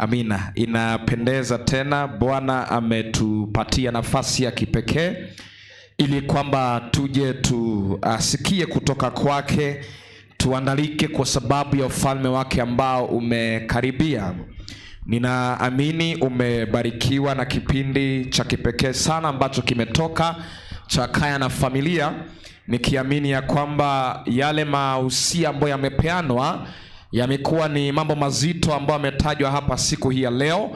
Amina. Inapendeza tena, Bwana ametupatia nafasi ya kipekee ili kwamba tuje tuasikie kutoka kwake, tuandalike kwa sababu ya ufalme wake ambao umekaribia. Ninaamini umebarikiwa na kipindi cha kipekee sana ambacho kimetoka cha Kaya na Familia, nikiamini ya kwamba yale mahusia ambayo yamepeanwa yamekuwa ni mambo mazito ambayo yametajwa hapa siku hii ya leo,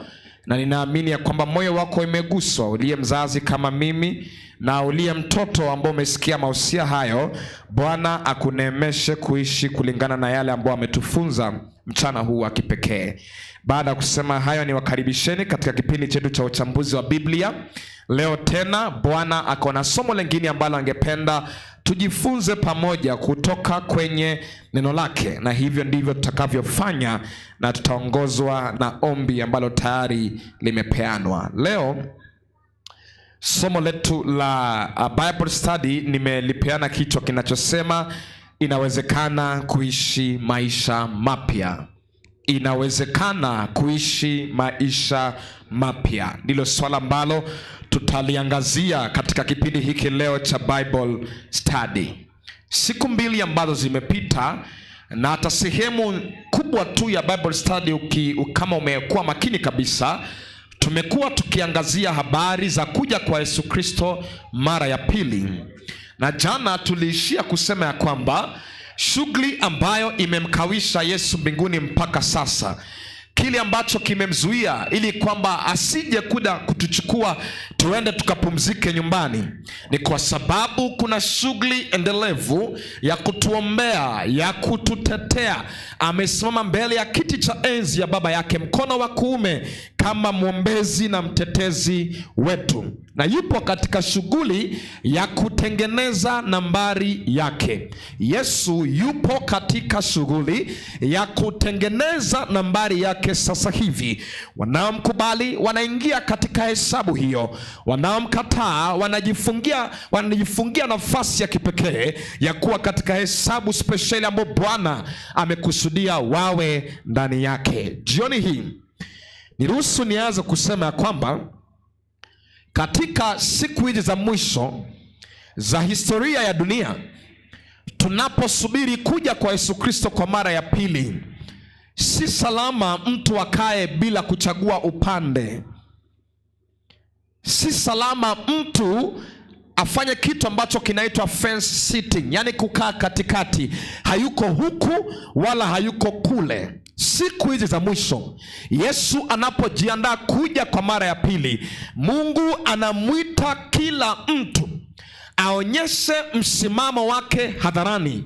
na ninaamini ya kwamba moyo wako imeguswa, uliye mzazi kama mimi na uliye mtoto ambao umesikia mahusia hayo. Bwana akuneemeshe kuishi kulingana na yale ambayo ametufunza mchana huu wa kipekee. Baada ya kusema hayo, niwakaribisheni katika kipindi chetu cha uchambuzi wa Biblia. Leo tena Bwana ako na somo lingine ambalo angependa tujifunze pamoja kutoka kwenye neno lake, na hivyo ndivyo tutakavyofanya, na tutaongozwa na ombi ambalo tayari limepeanwa. Leo somo letu la Bible study nimelipeana kichwa kinachosema inawezekana kuishi maisha mapya. Inawezekana kuishi maisha mapya ndilo swala ambalo tutaliangazia katika kipindi hiki leo cha Bible study. Siku mbili ambazo zimepita na hata sehemu kubwa tu ya Bible study kama umekuwa makini kabisa, tumekuwa tukiangazia habari za kuja kwa Yesu Kristo mara ya pili, na jana tuliishia kusema ya kwamba shughuli ambayo imemkawisha Yesu mbinguni mpaka sasa, kile ambacho kimemzuia ili kwamba asije kuja kutuchukua tuende tukapumzike nyumbani, ni kwa sababu kuna shughuli endelevu ya kutuombea, ya kututetea. Amesimama mbele ya kiti cha enzi ya Baba yake mkono wa kuume kama mwombezi na mtetezi wetu, na yupo katika shughuli ya kutengeneza nambari yake. Yesu yupo katika shughuli ya kutengeneza nambari yake sasa hivi. Wanaomkubali wanaingia katika hesabu hiyo, wanaomkataa wanajifungia nafasi ya kipekee ya kuwa katika hesabu spesheli ambayo Bwana amekusudia wawe ndani yake. Jioni hii niruhusu nianze kusema ya kwamba katika siku hizi za mwisho za historia ya dunia, tunaposubiri kuja kwa Yesu Kristo kwa mara ya pili, si salama mtu akae bila kuchagua upande. Si salama mtu afanye kitu ambacho kinaitwa fence sitting, yani kukaa katikati, hayuko huku wala hayuko kule. Siku hizi za mwisho, Yesu anapojiandaa kuja kwa mara ya pili, Mungu anamwita kila mtu aonyeshe msimamo wake hadharani,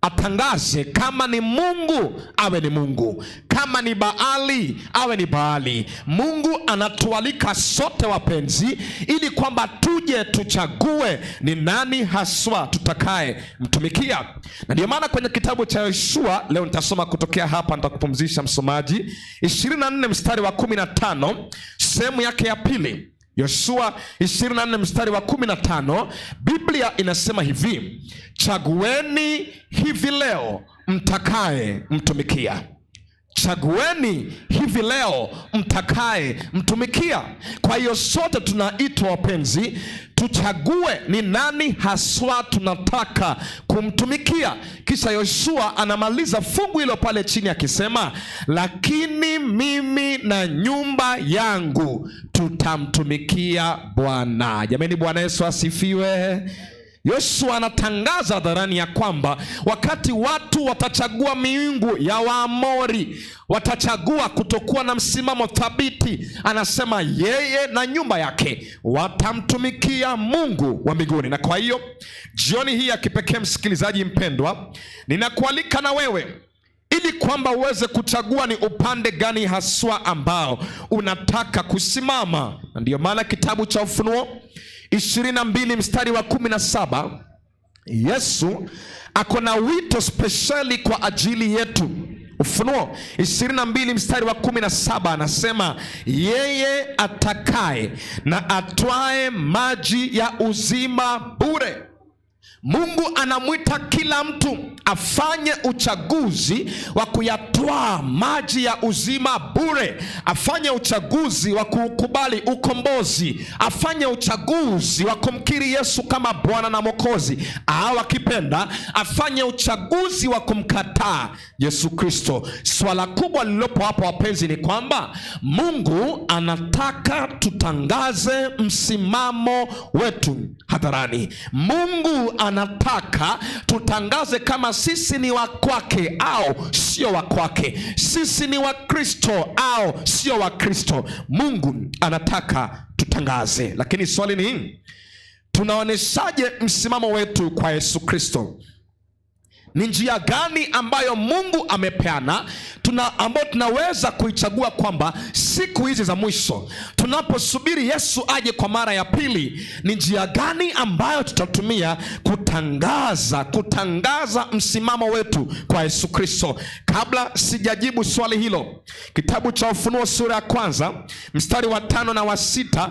atangaze kama ni Mungu awe ni Mungu, kama ni Baali awe ni Baali. Mungu anatualika sote wapenzi, ili kwamba tuje tuchague ni nani haswa tutakaye mtumikia. Na ndiyo maana kwenye kitabu cha Yoshua leo nitasoma kutokea hapa, nitakupumzisha msomaji, 24 mstari wa 15 sehemu yake ya pili. Yoshua 24 mstari wa 15, Biblia inasema hivi: chagueni hivi leo mtakaye mtumikia. Chagueni hivi leo mtakaye mtumikia. Kwa hiyo sote tunaitwa wapenzi, tuchague ni nani haswa tunataka kumtumikia. Kisha Yoshua anamaliza fungu hilo pale chini akisema, lakini mimi na nyumba yangu tutamtumikia Bwana. Jamani, Bwana Yesu asifiwe. Yoshua anatangaza hadharani ya kwamba wakati watu watachagua miungu ya Waamori, watachagua kutokuwa na msimamo thabiti, anasema yeye na nyumba yake watamtumikia Mungu wa mbinguni. Na kwa hiyo jioni hii ya kipekee, msikilizaji mpendwa, ninakualika na wewe ili kwamba uweze kuchagua ni upande gani haswa ambao unataka kusimama. Na ndiyo maana kitabu cha Ufunuo 22 mstari wa 17, Yesu ako na wito spesheli kwa ajili yetu. Ufunuo 22 mstari wa 17 anasema, yeye atakaye na atwae maji ya uzima bure Mungu anamwita kila mtu afanye uchaguzi wa kuyatwaa maji ya uzima bure, afanye uchaguzi wa kuukubali ukombozi, afanye uchaguzi wa kumkiri Yesu kama Bwana na Mwokozi, au akipenda afanye uchaguzi wa kumkataa Yesu Kristo. Swala kubwa lililopo hapo, wapenzi, ni kwamba Mungu anataka tutangaze msimamo wetu hadharani. Mungu anataka tutangaze kama sisi ni wa kwake au sio wa kwake, sisi ni wa Kristo au sio wa Kristo. Mungu anataka tutangaze, lakini swali ni tunaoneshaje msimamo wetu kwa Yesu Kristo? Ni njia gani ambayo Mungu amepeana ambayo tunaweza kuichagua kwamba siku hizi za mwisho tunaposubiri Yesu aje kwa mara ya pili, ni njia gani ambayo tutatumia kutangaza msimamo wetu kwa Yesu Kristo? Kabla sijajibu swali hilo, kitabu cha Ufunuo sura ya kwanza mstari wa 5 na wa 6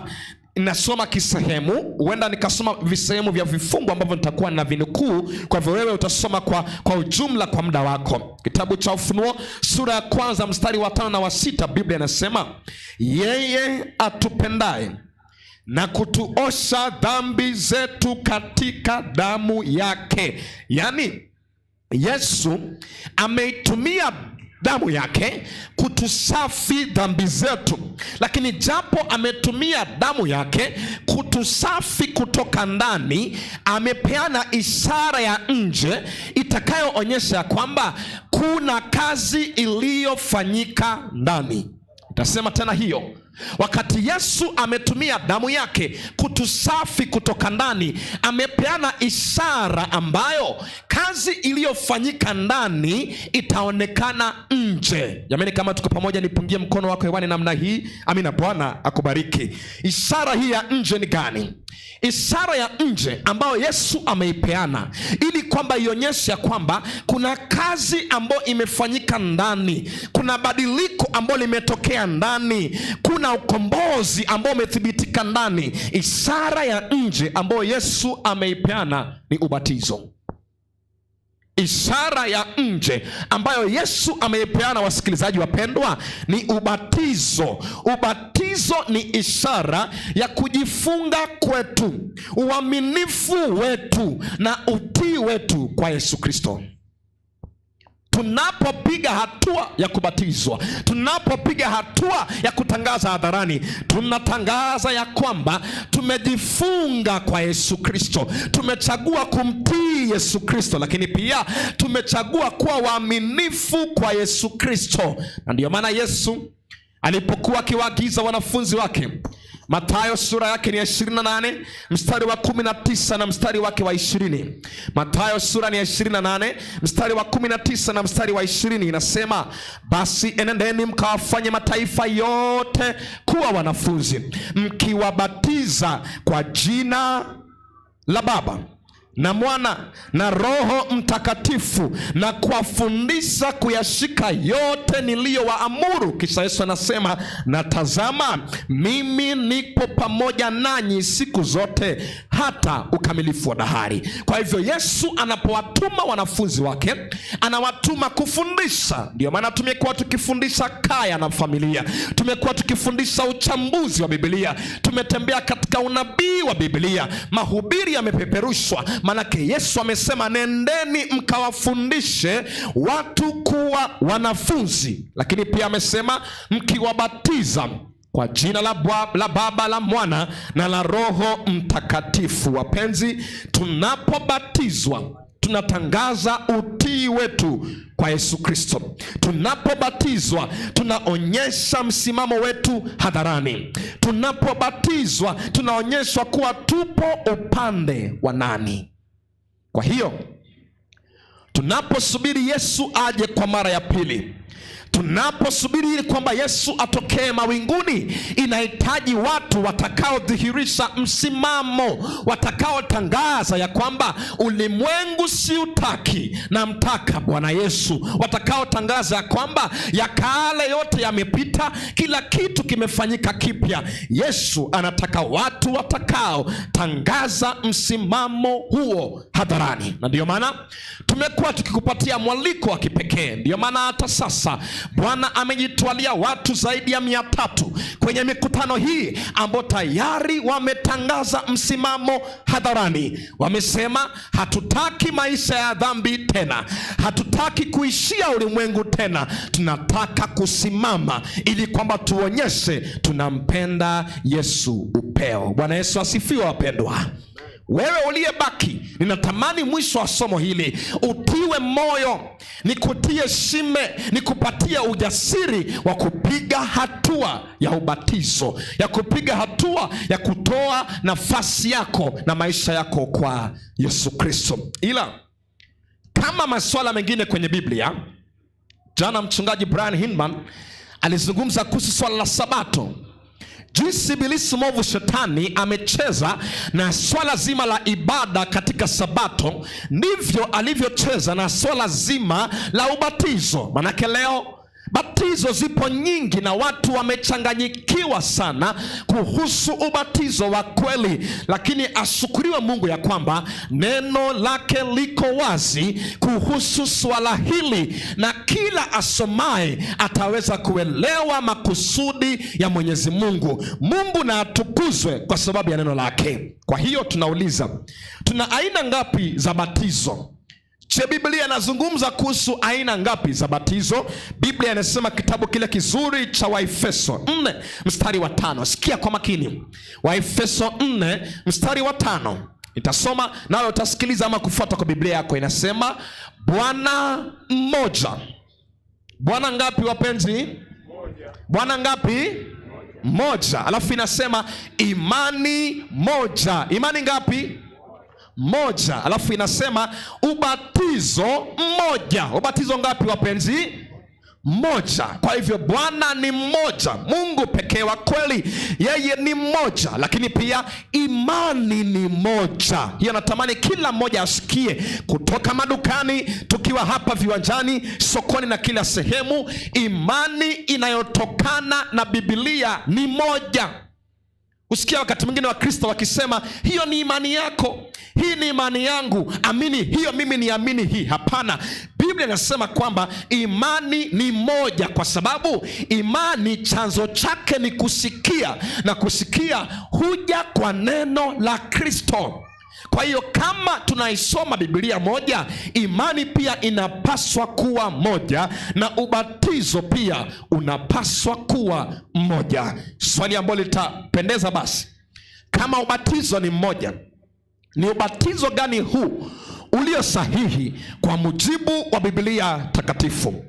nasoma kisehemu, huenda nikasoma visehemu vya vifungu ambavyo nitakuwa na vinukuu. Kwa hivyo wewe utasoma kwa ujumla kwa muda wako. Kitabu cha Ufunuo sura ya kwanza mstari wa 5 na wa 6, Biblia inasema, yeye atupendaye na kutuosha dhambi zetu katika damu yake. Yaani Yesu ameitumia damu yake kutusafi dhambi zetu, lakini japo ametumia damu yake kutusafi kutoka ndani, amepeana ishara ya nje itakayoonyesha kwamba kuna kazi iliyofanyika ndani. Nitasema tena hiyo. Wakati Yesu ametumia damu yake kutusafi kutoka ndani, amepeana ishara ambayo kazi iliyofanyika ndani itaonekana nje. Jamani, kama tuko pamoja, nipungie mkono wako hewani namna hii. Amina, Bwana akubariki. Ishara hii ya nje ni gani? Ishara ya nje ambayo Yesu ameipeana ili kwamba ionyeshe ya kwamba kuna kazi ambayo imefanyika ndani, kuna badiliko ambayo limetokea ndani, kuna ukombozi ambao umethibitika ndani. Ishara ya nje ambayo Yesu ameipeana ni ubatizo. Ishara ya nje ambayo Yesu ameipeana, wasikilizaji wapendwa, ni ubatizo. Ubatizo ni ishara ya kujifunga kwetu, uaminifu wetu na utii wetu kwa Yesu Kristo. Tunapopiga hatua ya kubatizwa, tunapopiga hatua ya kutangaza hadharani, tunatangaza ya kwamba tumejifunga kwa Yesu Kristo, tumechagua kumtii Yesu Kristo, lakini pia tumechagua kuwa waaminifu kwa Yesu Kristo. Na ndiyo maana Yesu alipokuwa akiwaagiza wanafunzi wake, Mathayo sura yake ni ya 28 mstari wa 19 na mstari wake wa 20. Mathayo sura ni ya 28 mstari wa 19 na mstari wa 20, inasema, basi enendeni mkawafanye mataifa yote kuwa wanafunzi, mkiwabatiza kwa jina la Baba na Mwana na Roho Mtakatifu, na kuwafundisha kuyashika yote niliyowaamuru. Kisha Yesu anasema, na tazama, mimi nipo pamoja nanyi siku zote hata ukamilifu wa dahari. Kwa hivyo Yesu anapowatuma wanafunzi wake, anawatuma kufundisha. Ndio maana tumekuwa tukifundisha kaya na familia, tumekuwa tukifundisha uchambuzi wa Biblia, tumetembea katika unabii wa Biblia, mahubiri yamepeperushwa. Manake Yesu amesema nendeni mkawafundishe watu kuwa wanafunzi, lakini pia amesema mkiwabatiza kwa jina la Baba, la Mwana na la Roho Mtakatifu. Wapenzi, tunapobatizwa tunatangaza utii wetu kwa Yesu Kristo. Tunapobatizwa tunaonyesha msimamo wetu hadharani. Tunapobatizwa tunaonyeshwa kuwa tupo upande wa nani. Kwa hiyo tunaposubiri Yesu aje kwa mara ya pili, Tunaposubiri ili kwamba Yesu atokee mawinguni, inahitaji watu watakaodhihirisha msimamo, watakaotangaza ya kwamba ulimwengu siutaki, namtaka Bwana Yesu, watakaotangaza ya kwamba ya kale yote yamepita, kila kitu kimefanyika kipya. Yesu anataka watu watakaotangaza msimamo huo hadharani, na ndiyo maana tumekuwa tukikupatia mwaliko wa kipekee. Ndiyo maana hata sasa Bwana amejitwalia watu zaidi ya 300 kwenye mikutano hii ambao tayari wametangaza msimamo hadharani. Wamesema hatutaki maisha ya dhambi tena, hatutaki kuishia ulimwengu tena, tunataka kusimama ili kwamba tuonyeshe tunampenda Yesu upeo. Bwana Yesu asifiwe, wapendwa. Wewe uliyebaki, ninatamani mwisho wa somo hili utiwe moyo, nikutie shime, nikupatie ujasiri wa kupiga hatua ya ubatizo, ya kupiga hatua ya kutoa nafasi yako na maisha yako kwa Yesu Kristo. Ila kama masuala mengine kwenye Biblia, jana mchungaji Brian Hinman alizungumza kuhusu swala la Sabato, jinsi ibilisi mwovu shetani amecheza na swala zima la ibada katika Sabato, ndivyo alivyocheza na swala zima la ubatizo. Manake leo batizo zipo nyingi na watu wamechanganyikiwa sana kuhusu ubatizo wa kweli, lakini ashukuriwe Mungu ya kwamba neno lake liko wazi kuhusu swala hili, na kila asomaye ataweza kuelewa makusudi ya Mwenyezi Mungu. Mungu na atukuzwe kwa sababu ya neno lake. Kwa hiyo tunauliza, tuna aina ngapi za batizo? Je, Biblia inazungumza kuhusu aina ngapi za batizo? Biblia inasema kitabu kile kizuri cha Waefeso 4 mstari wa 5. Sikia kwa makini, Waefeso 4 mstari wa 5. Nitasoma nawe utasikiliza ama kufuata kwa Biblia yako. Inasema Bwana mmoja. Bwana ngapi wapenzi? Bwana ngapi? Mmoja. Alafu inasema imani moja. Imani ngapi? Moja. Alafu inasema ubatizo mmoja. Ubatizo ngapi wapenzi? Mmoja. Kwa hivyo Bwana ni mmoja, Mungu pekee wa kweli, yeye ni mmoja, lakini pia imani ni moja. Hiyo natamani kila mmoja asikie, kutoka madukani, tukiwa hapa viwanjani, sokoni na kila sehemu, imani inayotokana na Biblia ni moja. Usikia wakati mwingine Wakristo wakisema hiyo ni imani yako, hii ni imani yangu, amini hiyo, mimi niamini hii. Hapana, Biblia inasema kwamba imani ni moja, kwa sababu imani chanzo chake ni kusikia, na kusikia huja kwa neno la Kristo. Kwa hiyo kama tunaisoma Biblia moja, imani pia inapaswa kuwa moja, na ubatizo pia unapaswa kuwa mmoja. Swali ambalo litapendeza basi, kama ubatizo ni mmoja, ni ubatizo gani huu ulio sahihi kwa mujibu wa Biblia takatifu?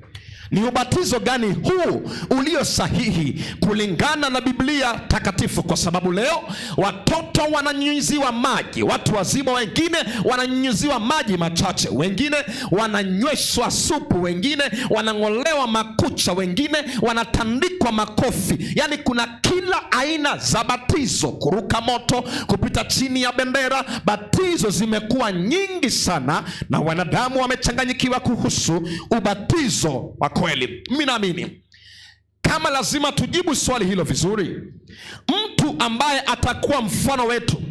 Ni ubatizo gani huu ulio sahihi kulingana na Biblia takatifu? Kwa sababu leo watoto wananyunyiziwa maji, watu wazima wengine wananyunyiziwa maji machache, wengine wananyweshwa supu, wengine wanang'olewa makucha, wengine wanatandikwa makofi. Yaani kuna kila aina za batizo, kuruka moto, kupita chini ya bendera. Batizo zimekuwa nyingi sana na wanadamu wamechanganyikiwa kuhusu ubatizo wa kweli. Mimi naamini kama lazima tujibu swali hilo vizuri, mtu ambaye atakuwa mfano wetu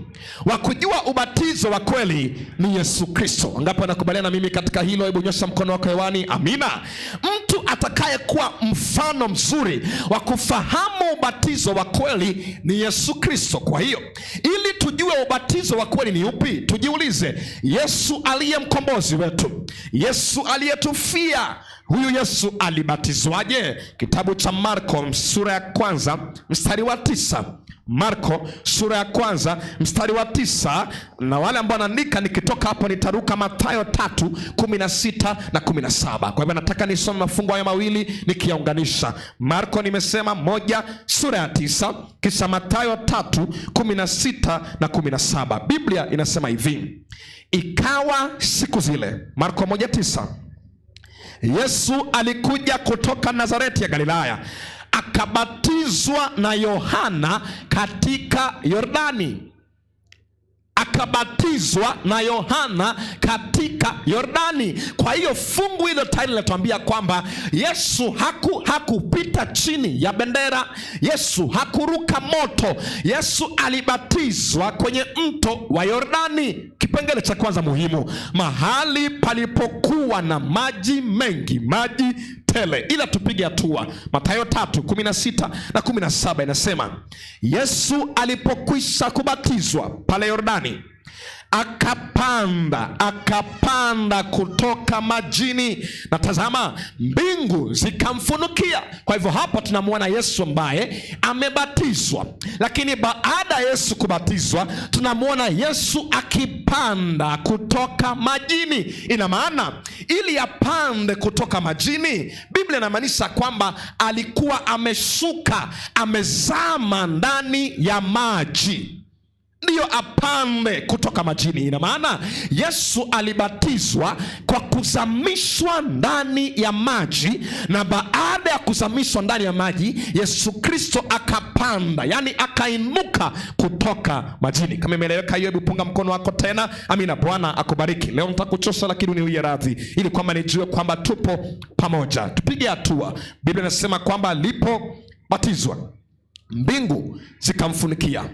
wa kujua ubatizo wa kweli ni Yesu Kristo. Ngapi wanakubaliana mimi katika hilo? Hebu nyosha mkono wako hewani. Amina. Mtu atakayekuwa mfano mzuri wa kufahamu ubatizo wa kweli ni Yesu Kristo. Kwa hiyo ili tujue ubatizo wa kweli ni upi, tujiulize, Yesu aliye mkombozi wetu, Yesu aliyetufia, huyu Yesu alibatizwaje? Kitabu cha Marko sura ya 1 mstari wa 9. Marko sura ya 1 mstari wa 9, na wale ambao wanaandika, nikitoka hapo nitaruka Mathayo 3:16 na 17. Kwa hivyo nataka nisome mafungu hayo mawili nikiyaunganisha. Marko nimesema 1 sura ya 9, kisha Mathayo 3:16 na 17. Biblia inasema hivi: ikawa siku zile, Marko 1:9, Yesu alikuja kutoka Nazareti ya Galilaya akabatizwa na Yohana katika Yordani. Akabatizwa na Yohana katika Yordani. Kwa hiyo fungu hilo tayari linatuambia kwamba Yesu hakupita chini ya bendera, Yesu hakuruka moto, Yesu alibatizwa kwenye mto wa Yordani. Kipengele cha kwanza muhimu, mahali palipokuwa na maji mengi, maji tele. Ila tupige hatua. Mathayo 3:16 na 17 inasema, Yesu alipokwisha kubatizwa pale Yordani, akapanda kutoka majini, na tazama, mbingu zikamfunukia. Kwa hivyo hapa tunamwona Yesu ambaye amebatizwa, lakini baada ya Yesu kubatizwa tunamwona Yesu akipanda kutoka majini. Ina maana ili apande kutoka majini, Biblia inamaanisha kwamba alikuwa ameshuka, amezama ndani ya maji ndiyo apande kutoka majini. Ina maana Yesu alibatizwa kwa kuzamishwa ndani ya maji, na baada ya kuzamishwa ndani ya maji Yesu Kristo akapanda, yani akainuka kutoka majini. Kama imeeleweka hiyo, hebu punga mkono wako tena. Amina. Bwana akubariki. Leo nitakuchosha, lakini uniwie radhi, ili kwamba nijue kwamba tupo pamoja. Tupige hatua. Biblia inasema kwamba alipobatizwa mbingu zikamfunikia,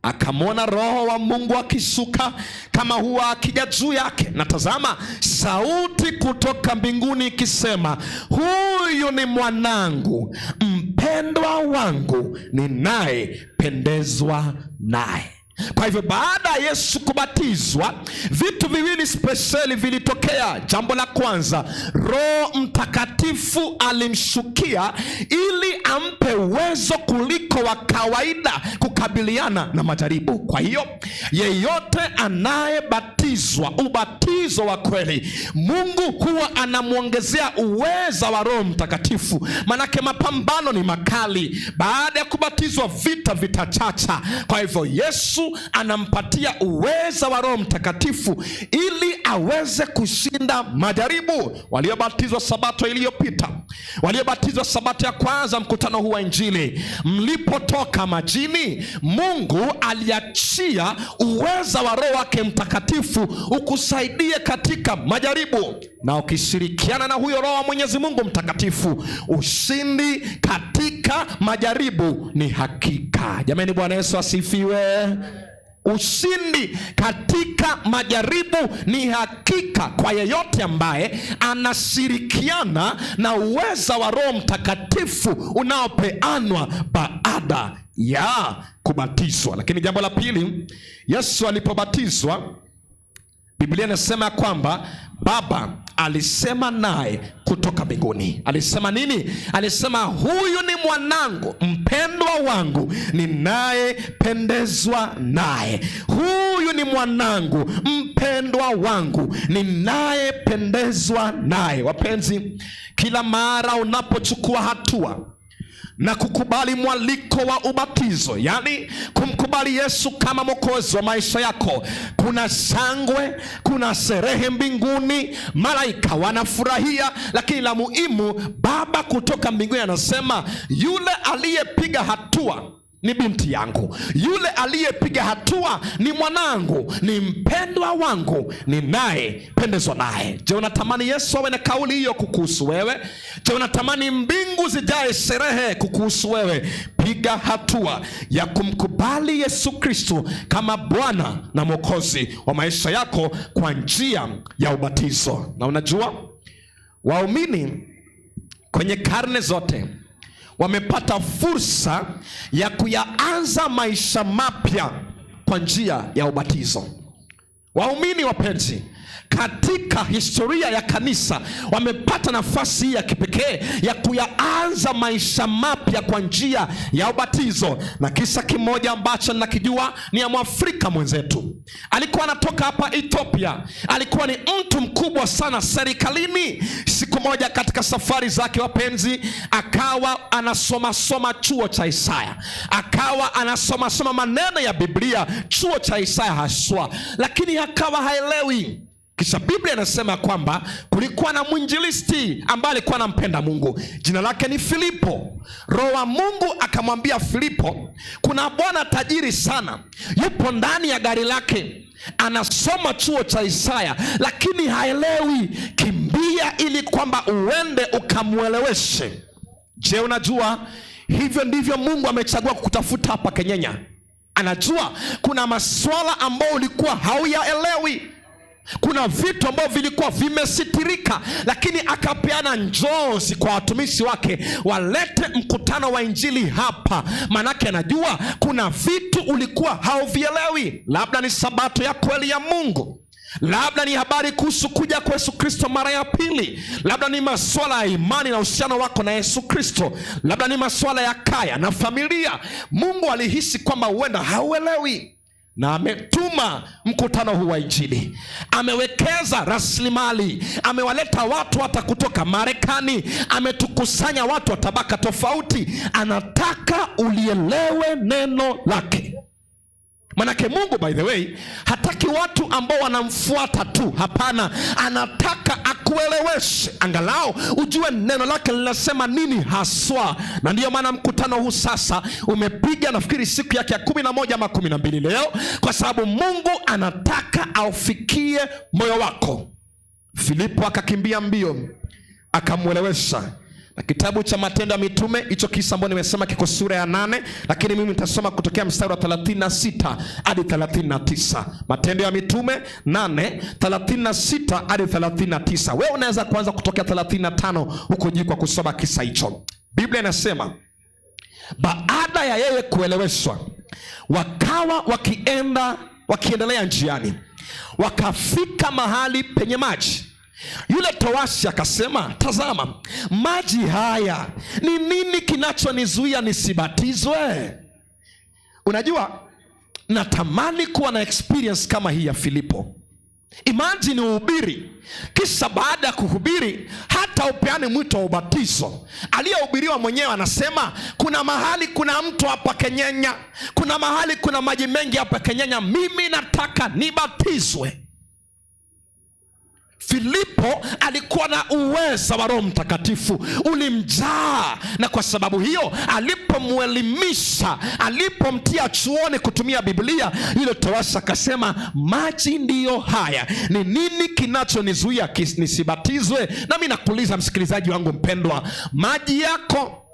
akamwona Roho wa Mungu akishuka kama huwa akija juu yake, na tazama, sauti kutoka mbinguni ikisema, huyu ni mwanangu mpendwa wangu, ninayependezwa naye. Kwa hivyo baada ya Yesu kubatizwa, vitu viwili spesheli vilitokea. Jambo la kwanza, Roho Mtakatifu alimshukia ili ampe uwezo kuliko wa kawaida kukabiliana na majaribu. Kwa hiyo yeyote anayebatizwa ubatizo wa kweli, Mungu huwa anamwongezea uweza wa Roho Mtakatifu, manake mapambano ni makali. Baada ya kubatizwa, vita vitachacha. Kwa hivyo Yesu anampatia uweza wa Roho Mtakatifu ili aweze kushinda majaribu. Waliobatizwa sabato iliyopita, waliobatizwa sabato ya kwanza mkutano huu wa Injili, mlipotoka majini, Mungu aliachia uweza wa Roho wake Mtakatifu ukusaidie katika majaribu, na ukishirikiana na huyo Roho wa Mwenyezi Mungu Mtakatifu, ushindi katika majaribu ni hakika. Jamani, Bwana Yesu asifiwe. Ushindi katika majaribu ni hakika kwa yeyote ambaye anashirikiana na uweza wa Roho Mtakatifu unaopeanwa baada ya kubatizwa. Lakini jambo la pili, Yesu alipobatizwa, Biblia inasema ya kwamba Baba alisema naye kutoka mbinguni. Alisema nini? Alisema, huyu ni mwanangu mpendwa wangu ninayependezwa naye. Huyu ni mwanangu mpendwa wangu ninayependezwa naye. Wapenzi, kila mara unapochukua hatua na kukubali mwaliko wa ubatizo, yaani kumkubali Yesu kama Mwokozi wa maisha yako, kuna shangwe, kuna sherehe mbinguni, malaika wanafurahia. Lakini la muhimu, Baba kutoka mbinguni anasema yule aliyepiga hatua ni binti yangu, yule aliyepiga hatua ni mwanangu, ni mpendwa wangu, ninayependezwa naye. Je, unatamani Yesu awe na kauli hiyo kukuhusu wewe? Je, unatamani mbingu zijae sherehe kukuhusu wewe? Piga hatua ya kumkubali Yesu Kristo kama Bwana na Mwokozi wa maisha yako kwa njia ya ubatizo. Na unajua waumini kwenye karne zote wamepata fursa ya kuyaanza maisha mapya kwa njia ya ubatizo. Waumini wapenzi, katika historia ya kanisa wamepata nafasi hii ya kipekee ya kuyaanza maisha mapya kwa njia ya ubatizo. Na kisa kimoja ambacho ninakijua ni ya Mwafrika mwenzetu, alikuwa anatoka hapa Ethiopia, alikuwa ni mtu mkubwa sana serikalini. Siku moja katika safari zake, wapenzi, akawa anasomasoma chuo cha Isaya, akawa anasomasoma maneno ya Biblia, chuo cha Isaya haswa, lakini akawa haelewi. Kisha Biblia inasema kwamba kulikuwa na mwinjilisti ambaye alikuwa anampenda Mungu, jina lake ni Filipo. Roho wa Mungu akamwambia Filipo, kuna bwana tajiri sana, yupo ndani ya gari lake, anasoma chuo cha Isaya lakini haelewi. Kimbia ili kwamba uende ukamweleweshe. Je, unajua hivyo ndivyo Mungu amechagua kukutafuta hapa Kenyenya? Anajua kuna maswala ambayo ulikuwa hauyaelewi, kuna vitu ambavyo vilikuwa vimesitirika, lakini akapeana njozi kwa watumishi wake walete mkutano wa injili hapa. Manake anajua kuna vitu ulikuwa hauvielewi, labda ni sabato ya kweli ya Mungu, labda ni habari kuhusu kuja kwa Yesu Kristo mara ya pili, labda ni masuala ya imani na uhusiano wako na Yesu Kristo, labda ni masuala ya kaya na familia. Mungu alihisi kwamba huenda hauelewi na ametuma mkutano huu wa Injili, amewekeza rasilimali, amewaleta watu hata kutoka Marekani, ametukusanya watu wa tabaka tofauti. Anataka ulielewe neno lake. Manake Mungu by the way hataki watu ambao wanamfuata tu, hapana, anataka akueleweshe, angalau ujue neno lake linasema nini haswa. Na ndiyo maana mkutano huu sasa umepiga nafikiri siku yake ya 11 ama 12 leo, kwa sababu Mungu anataka aufikie moyo wako. Filipo akakimbia mbio akamwelewesha na kitabu cha Matendo ya Mitume, hicho kisa ambacho nimesema kiko sura ya 8, lakini mimi nitasoma kutokea mstari wa 36 hadi 39. Matendo ya Mitume 8 36 hadi 39. Wewe unaweza kuanza kutokea 35 huko juu kwa kusoma kisa hicho. Biblia inasema baada ya yeye kueleweshwa, wakawa wakiendelea njiani, wakafika mahali penye maji. Yule towashi akasema, tazama, maji haya, ni nini kinachonizuia nisibatizwe? Unajua, natamani kuwa na experience kama hii ya Filipo. Imagine uhubiri, kisha baada ya kuhubiri hata upeane mwito wa ubatizo. Aliyehubiriwa mwenyewe anasema kuna mahali kuna mto hapa Kenyenya, kuna mahali kuna maji mengi hapa Kenyenya, mimi nataka nibatizwe. Filipo alikuwa na uweza wa Roho Mtakatifu ulimjaa, na kwa sababu hiyo alipomwelimisha, alipomtia chuoni kutumia Biblia, yule towashi akasema, maji ndiyo haya, ni nini kinachonizuia nisibatizwe? Nami nakuuliza msikilizaji wangu mpendwa, maji yako,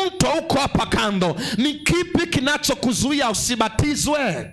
mto uko hapa kando, ni kipi kinachokuzuia usibatizwe?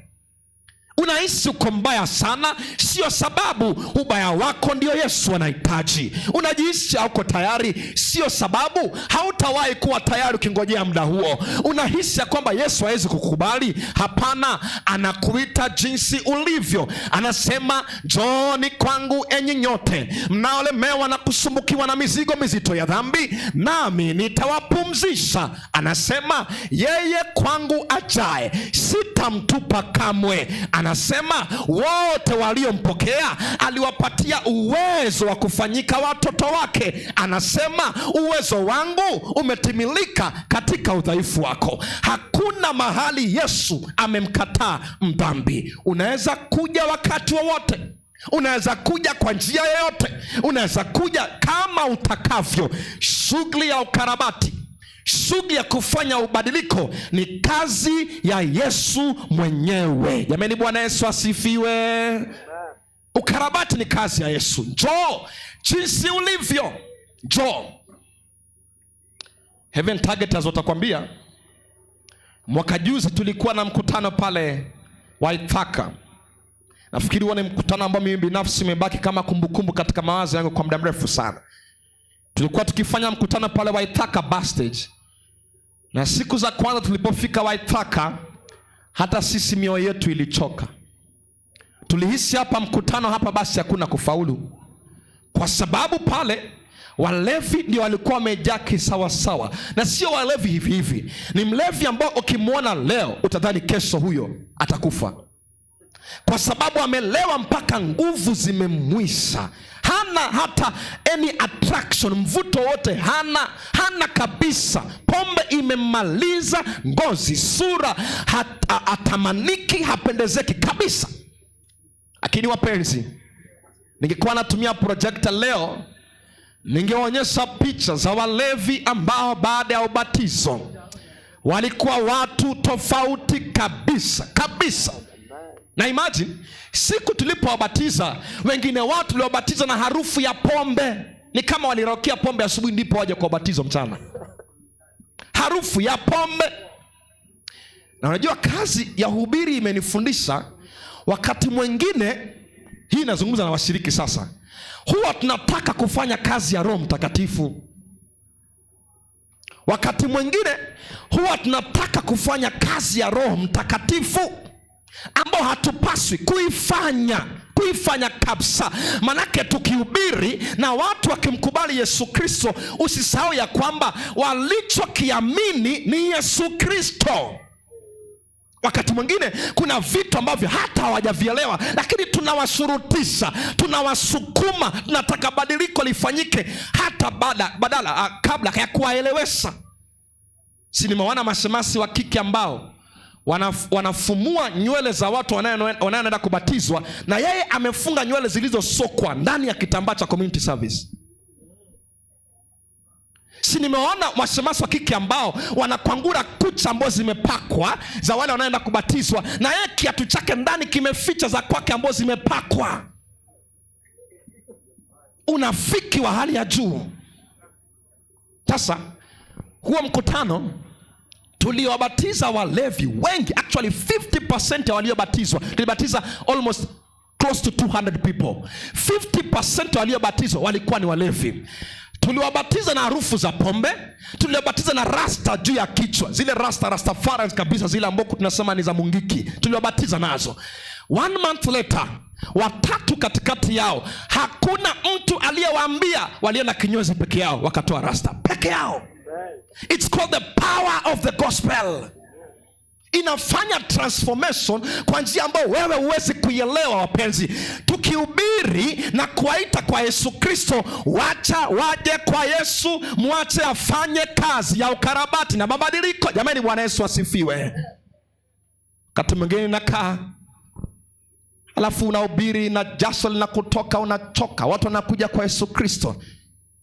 Unahisi uko mbaya sana, sio sababu ubaya wako ndio Yesu anahitaji. Unajihisi hauko tayari, sio sababu hautawahi kuwa tayari ukingojea muda huo. Unahisi ya kwamba Yesu hawezi kukubali? Hapana, anakuita jinsi ulivyo. Anasema, njooni kwangu enyi nyote mnaolemewa na kusumbukiwa na mizigo mizito ya dhambi, nami nitawapumzisha. Anasema yeye kwangu ajaye sitamtupa kamwe. Anasema wote waliompokea aliwapatia uwezo wa kufanyika watoto wake. Anasema uwezo wangu umetimilika katika udhaifu wako. Hakuna mahali Yesu amemkataa mdhambi. Unaweza kuja wakati wowote, unaweza kuja kwa njia yoyote, unaweza kuja kama utakavyo. Shughuli ya ukarabati, shughuli ya kufanya ubadiliko ni kazi ya Yesu mwenyewe. Jamani, Bwana Yesu asifiwe. Ukarabati ni kazi ya Yesu. Njoo jinsi ulivyo, njoo. Heaven Targeters watakwambia, mwaka juzi tulikuwa na mkutano pale Waithaka. Nafikiri huo ni mkutano ambao mimi binafsi umebaki kama kumbukumbu katika mawazo yangu kwa muda mrefu sana. Tulikuwa tukifanya mkutano pale Waithaka bus stage, na siku za kwanza tulipofika Waithaka, hata sisi mioyo yetu ilichoka. Tulihisi hapa mkutano hapa basi hakuna kufaulu, kwa sababu pale walevi ndio walikuwa wamejaa kisawasawa, na sio walevi hivi hivi. Ni mlevi ambao ukimwona leo utadhani kesho huyo atakufa, kwa sababu amelewa mpaka nguvu zimemwisha. Hana hata any attraction, mvuto wote hana kabisa. Pombe imemmaliza ngozi, sura, hatamaniki, hapendezeki kabisa. Lakini wapenzi, Ningekuwa natumia projector leo, ningeonyesha picha za walevi ambao baada ya ubatizo walikuwa watu tofauti kabisa kabisa. Na imagine siku tulipowabatiza, wengine watu tuliwabatiza na harufu ya pombe, ni kama waliraukia pombe asubuhi ndipo waje kwa ubatizo mchana, harufu ya pombe. Na unajua kazi ya hubiri imenifundisha wakati mwingine, hii inazungumza na washiriki sasa, huwa tunataka kufanya kazi ya Roho Mtakatifu. Wakati mwingine huwa tunataka kufanya kazi ya Roho Mtakatifu ambao hatupaswi kuifanya kabisa. Manake tukihubiri na watu wakimkubali Yesu Kristo, usisahau ya kwamba walichokiamini ni Yesu Kristo. Wakati mwingine kuna vitu ambavyo hata hawajavielewa, lakini tunawashurutisha, tunawasukuma, tunataka badiliko lifanyike hata badala kabla ya kuwaelewesha. Si nimewaona mashemasi wa kike ambao wanafumua nywele za watu wanaoenda kubatizwa, na yeye amefunga nywele zilizosokwa ndani ya kitambaa cha community service. Si nimeona mashemasi wa kike ambao wanakwangura kucha ambazo zimepakwa za wale wanaoenda kubatizwa, na yeye kiatu chake ndani kimeficha za kwake ambazo zimepakwa. Unafiki wa hali ya juu. Sasa huo mkutano tuliowabatiza walevi wengi, actually 50% ya waliobatizwa, tulibatiza almost close to 200 people, 50% waliobatizwa walikuwa ni walevi. Tuliwabatiza na harufu za pombe, tuliwabatiza na rasta juu ya kichwa, zile rasta Rastafari kabisa, zile ambako tunasema ni za Mungiki, tuliwabatiza nazo. 1 month later, watatu katikati yao hakuna mtu aliyewaambia, walienda kinyozi peke yao, wakatoa rasta peke yao. It's called the power of the gospel. Inafanya transformation kwa njia ambayo wewe huwezi kuielewa. Wapenzi, tukihubiri na kuwaita kwa Yesu Kristo, wacha waje kwa Yesu, mwache afanye kazi ya ukarabati na mabadiliko. Jamani, Bwana Yesu asifiwe. Wakati mwingine nakaa alafu unahubiri na jasho linakutoka, unachoka, watu wanakuja kwa Yesu Kristo.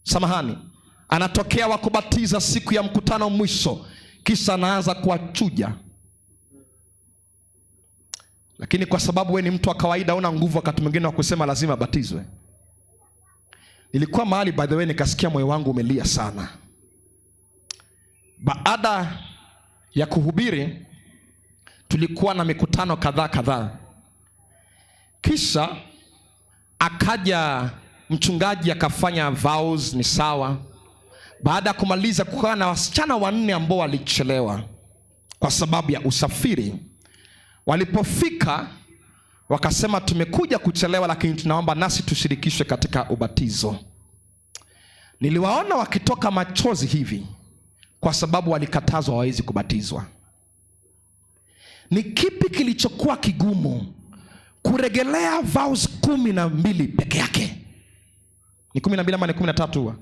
Samahani, anatokea wakubatiza siku ya mkutano mwisho, kisha anaanza kuwachuja. Lakini kwa sababu we ni mtu wa kawaida, una nguvu wakati mwingine wa kusema lazima abatizwe. Nilikuwa mahali, by the way, nikasikia moyo wangu umelia sana. Baada ya kuhubiri, tulikuwa na mikutano kadhaa kadhaa. Kisha akaja mchungaji akafanya vows, ni sawa. Baada ya kumaliza, kukaa na wasichana wanne ambao walichelewa kwa sababu ya usafiri. Walipofika wakasema, tumekuja kuchelewa, lakini tunaomba nasi tushirikishwe katika ubatizo. Niliwaona wakitoka machozi hivi kwa sababu walikatazwa hawawezi kubatizwa. Ni kipi kilichokuwa kigumu kuregelea vows 12 peke yake? Ni 12 ama ni 13 huwa?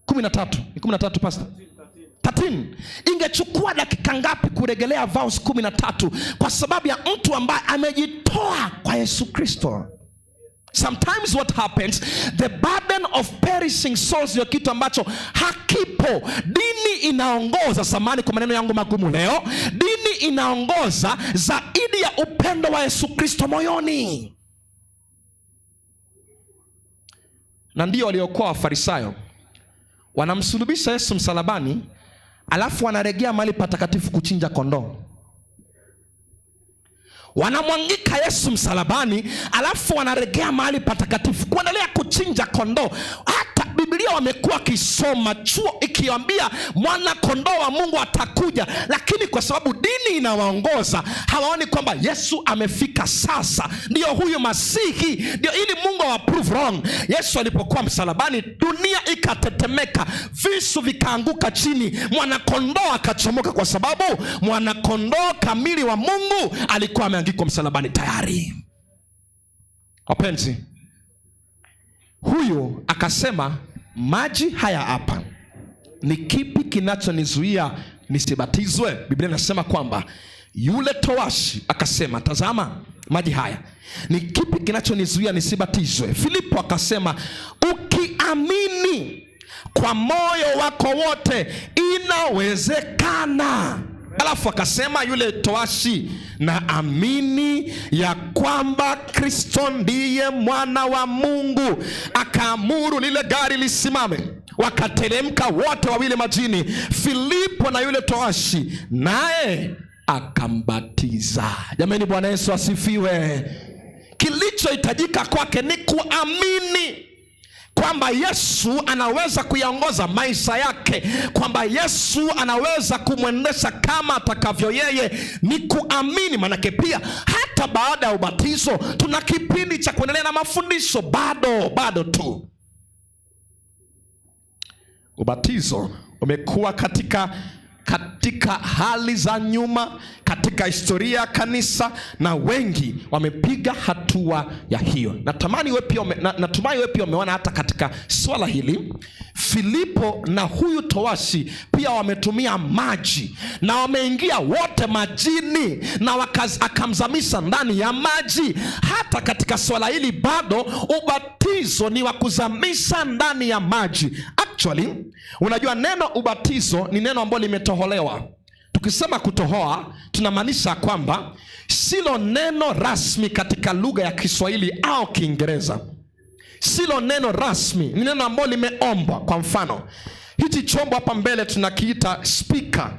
13. Ni 13, pastor. 13. Ingechukua dakika ngapi kuregelea vows 13 kwa sababu ya mtu ambaye amejitoa kwa Yesu Kristo? Sometimes what happens, the burden of perishing souls ndio kitu ambacho hakipo. Dini inaongoza, samani kwa maneno yangu magumu leo, dini inaongoza zaidi ya upendo wa Yesu Kristo moyoni. Na ndio waliokuwa Wafarisayo wanamsulubisha Yesu msalabani, alafu wanaregea mahali patakatifu kuchinja kondoo. Wanamwangika Yesu msalabani, alafu wanaregea mahali patakatifu kuendelea kuchinja kondoo. Hata Biblia wamekuwa wakisoma chuo ikiambia mwana kondoo wa Mungu atakuja, lakini kwa sababu dini inawaongoza hawaoni kwamba Yesu amefika sasa, ndio huyu Masihi, ndio ili Mungu awa prove wrong. Yesu alipokuwa msalabani, dunia ikatetemeka, visu vikaanguka chini, mwana kondoo akachomoka, kwa sababu mwana kondoo kamili wa Mungu alikuwa ameangikwa msalabani tayari. Wapenzi, huyu akasema, maji haya hapa, ni kipi kinachonizuia nisibatizwe? Biblia inasema kwamba yule towashi akasema, tazama, maji haya, ni kipi kinachonizuia nisibatizwe? Filipo akasema, ukiamini kwa moyo wako wote inawezekana. Alafu akasema yule toashi, naamini ya kwamba Kristo ndiye mwana wa Mungu. Akaamuru lile gari lisimame, wakateremka wote wawili majini, Filipo na yule toashi, naye akambatiza. Jamani, Bwana Yesu asifiwe. Kilichohitajika kwake ni kuamini kwamba Yesu anaweza kuyaongoza maisha yake, kwamba Yesu anaweza kumwendesha kama atakavyo yeye, ni kuamini. Manake pia hata baada ya ubatizo tuna kipindi cha kuendelea na mafundisho, bado tu. Ubatizo umekuwa katika hali za nyuma katika historia ya kanisa, na wengi wamepiga hatua ya hiyo. Natamani wewe pia natumai wewe pia umeona hata katika swala hili Filipo na huyu towashi pia wametumia maji na wameingia wote majini na akamzamisha ndani ya maji. Hata katika swala hili bado ubatizo ni wa kuzamisha ndani ya maji. Actually, unajua neno ubatizo ni neno ambalo limetoholewa. Tukisema kutohoa tunamaanisha kwamba silo neno rasmi katika lugha ya Kiswahili au Kiingereza, silo neno rasmi, ni neno ambalo limeombwa. Kwa mfano, hichi chombo hapa mbele tunakiita speaker.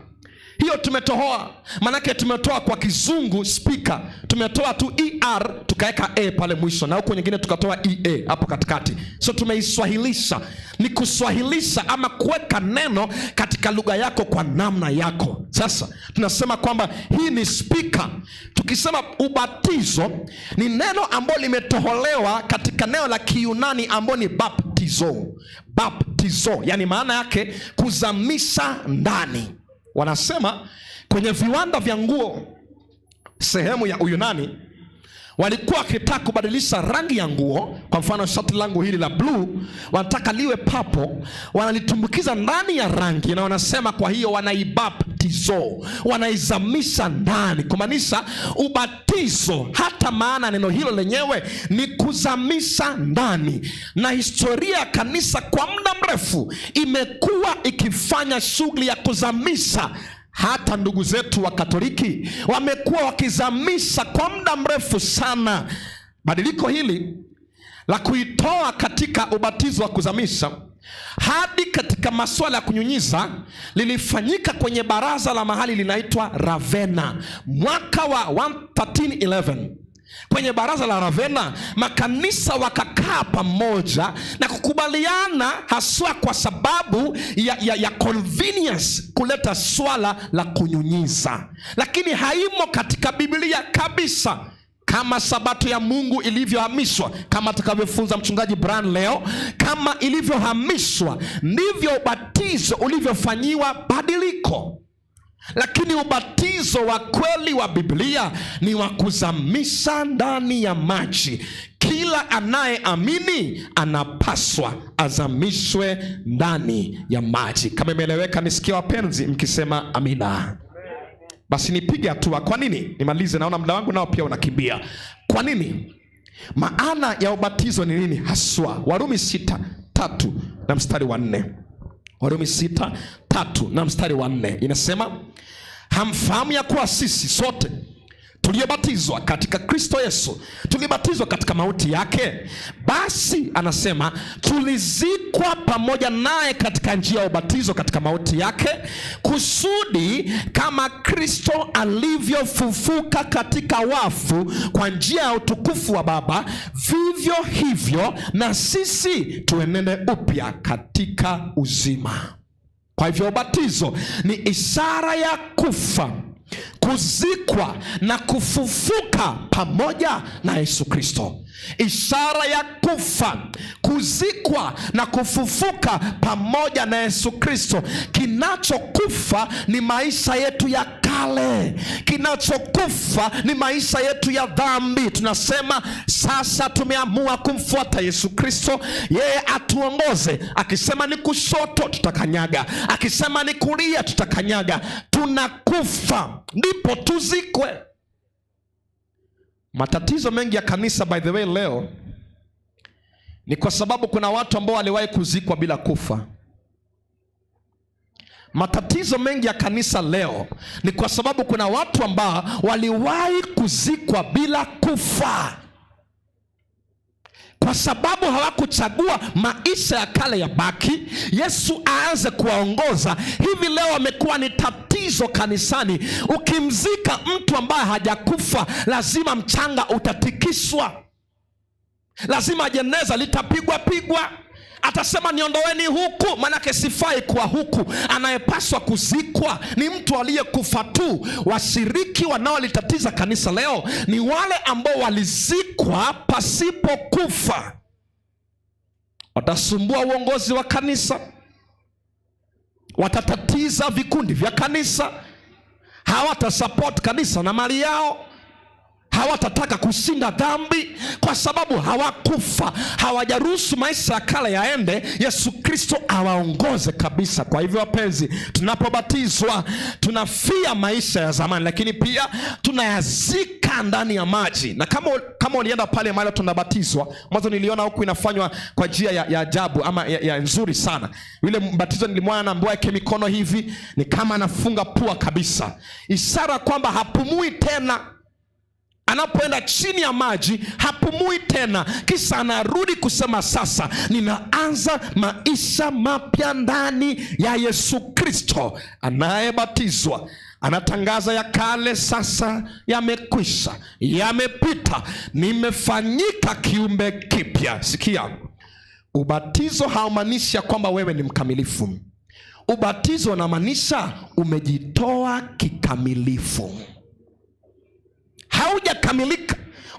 Hiyo tumetohoa, manake tumetoa kwa kizungu speaker, tumetoa tu er tukaweka a pale mwisho, na huko nyingine tukatoa ea hapo katikati, so tumeiswahilisha. Ni kuswahilisha ama kuweka neno katika lugha yako kwa namna yako. Sasa tunasema kwamba hii ni speaker. Tukisema ubatizo ni neno ambalo limetoholewa katika neno la Kiyunani ambalo ni baptizo. Baptizo, yani maana yake kuzamisha ndani. Wanasema kwenye viwanda vya nguo sehemu ya Uyunani walikuwa wakitaka kubadilisha rangi ya nguo. Kwa mfano, shati langu hili la bluu wanataka liwe papo, wanalitumbukiza ndani ya rangi, na wanasema kwa hiyo wanaibaptizo, wanaizamisha ndani, kumaanisha ubatizo. Hata maana neno hilo lenyewe ni kuzamisha ndani, na historia ya kanisa kwa muda mrefu imekuwa ikifanya shughuli ya kuzamisha. Hata ndugu zetu wa Katoliki wamekuwa wakizamisha kwa muda mrefu sana. Badiliko hili la kuitoa katika ubatizo wa kuzamisha hadi katika masuala ya kunyunyiza lilifanyika kwenye baraza la mahali linaitwa Ravenna mwaka wa 1311. Kwenye baraza la Ravenna makanisa wakakaa pamoja na kukubaliana, haswa kwa sababu ya convenience, kuleta swala la kunyunyiza, lakini haimo katika Biblia kabisa, kama sabato ya Mungu ilivyohamishwa, kama atakavyofunza mchungaji Brian leo, kama ilivyohamishwa ndivyo ubatizo ulivyofanyiwa badiliko. Lakini ubatizo wa kweli wa Biblia ni wa kuzamisha ndani ya maji. Kila anayeamini anapaswa azamishwe ndani ya maji. Kama imeeleweka, nisikie wapenzi mkisema amina. Basi nipige hatua. Kwa nini nimalize? Naona muda wangu nao pia unakimbia. Kwa nini? Maana ya ubatizo ni nini haswa? Warumi 6:3 na mstari wa 4. Warumi 6:3 na mstari wa 4 inasema, hamfahamu ya kuwa sisi sote tuliobatizwa katika Kristo Yesu tulibatizwa katika mauti yake? Basi anasema tulizikwa pamoja naye katika njia ya ubatizo katika mauti yake, kusudi kama Kristo alivyofufuka katika wafu kwa njia ya utukufu wa Baba, vivyo hivyo na sisi tuenende upya katika uzima. Kwa hivyo ubatizo ni ishara ya kufa, kuzikwa na kufufuka pamoja na Yesu Kristo. Ishara ya kufa, kuzikwa na kufufuka pamoja na Yesu Kristo. Kinachokufa ni maisha yetu ya kale, kinachokufa ni maisha yetu ya dhambi. Tunasema sasa tumeamua kumfuata Yesu Kristo, yeye atuongoze. Akisema ni kushoto tutakanyaga, akisema ni kulia tutakanyaga. Tunakufa ndipo tuzikwe. Matatizo mengi ya kanisa, by the way, leo ni kwa sababu kuna watu ambao waliwahi kuzikwa bila kufa. Matatizo mengi ya kanisa leo ni kwa sababu kuna watu ambao waliwahi kuzikwa bila kufa, kwa sababu hawakuchagua maisha ya kale ya baki, Yesu aanze kuwaongoza. Hivi leo amekuwa ni tatizo kanisani. Ukimzika mtu ambaye hajakufa, lazima mchanga utatikiswa, lazima jeneza litapigwa pigwa. Atasema niondoeni huku, manake sifai kuwa huku. Anayepaswa kuzikwa ni mtu aliyekufa tu. Washiriki wanaolitatiza kanisa leo ni wale ambao walizikwa pasipo kufa. Watasumbua uongozi wa kanisa, watatatiza vikundi vya kanisa, hawatasupport kanisa na mali yao, hawatataka kushinda dhambi kwa sababu hawakufa, hawajaruhusu maisha ya kale yaende, Yesu Kristo awaongoze kabisa. Kwa hivyo wapenzi, tunapobatizwa tunafia maisha ya zamani, lakini pia tunayazika ndani ya maji. Na kama ulienda pale mahali tunabatizwa, mwanzo niliona huku inafanywa kwa njia ya ajabu ama ya nzuri sana. Yule mbatizo nilimwona anaambiwa aweke mikono hivi, ni kama anafunga pua kabisa, ishara kwamba hapumui tena. Anapoenda chini ya maji hapumui tena, kisha anarudi kusema sasa ninaanza maisha mapya ndani ya Yesu Kristo. Anayebatizwa anatangaza ya kale sasa yamekwisha, yamepita, nimefanyika kiumbe kipya. Sikia, ubatizo haumaanishi ya kwamba wewe ni mkamilifu. Ubatizo unamaanisha umejitoa kikamilifu. Haujakamilika,